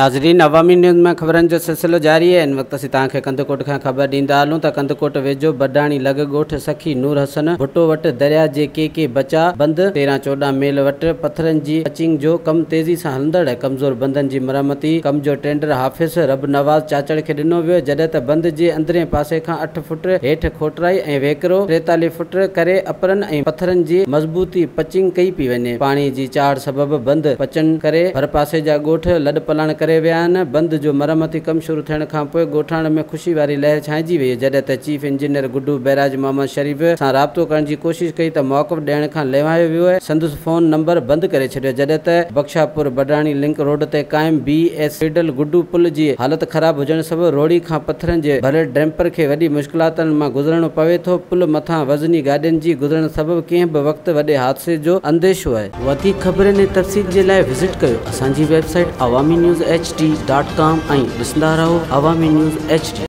ناظرين عوامي نيوز ۾ خبرن جو سلسلو جاري آهي. هن وقت اسين توهان کي ڪنڌڪوٽ کان خبر ڏيندا هلون ته ڪنڌڪوٽ ويجهو بڊاڻي لڳ ڳوٺ سخي نور حسن ڀٽو وٽ درياء جي ڪي ڪي بچاء بند 13 14 ميل وٽ پٿرن جي پچنگ جو ڪم تيزي سان هلندڙ ڪمزور بندن جي مرمتي ڪم جو ٽينڊر حافظ ربنواز چاچڙ کي ڏنو ويو، جڏهن ته بند جي اندرين پاسي کان 8 فٽ هيٺ کوٽرائي ۽ ويڪرو 43 فٽ ڪري اپرن ۽ پٿرن جي مضبوطي پچنگ ڪئي پئي وڃي. پاڻي جي چاڙهه سبب بند پچڻ ڪري ڀرپاسي جا ڳوٺ لڏپلاڻ ڪري ويا آهن. بند جو مرمتي ڪم شروع ٿيڻ کانپوء ڳوٺاڻن ۾ خوشي واري لهر ڇانئجي وئي، جڏهن ته chief engineer Guddu barrage Muhammad Sharif سان رابطو ڪرڻ جي ڪوشش ڪئي ته موقف ڏيڻ کان لنوايو ويو ۽ سندس فون نمبر بند ڪري ڇڏيو، جڏهن ته بخشاپور بڊاڻي لنڪ روڊ تي قائم بي ايس فيڊل گڊو پل جي حالت خراب هجڻ سبب روهڙي کان پٿرن جي ڀريل ڊمپر کي وڏي مشڪلاتن مان گذرڻو پوي ٿو، پل مٿان وزني گاڏين جي گذرڻ سبب ڪنهن به وقت وڏي حادثي جو انديشو آهي. وڌيڪ خبرن ۽ تفصيل جي لاء وزٽ ڪيو اسان جي website Awami news H D dot com ۽ ڏسندا رهو عوامي نيوز ايڇ ڊي.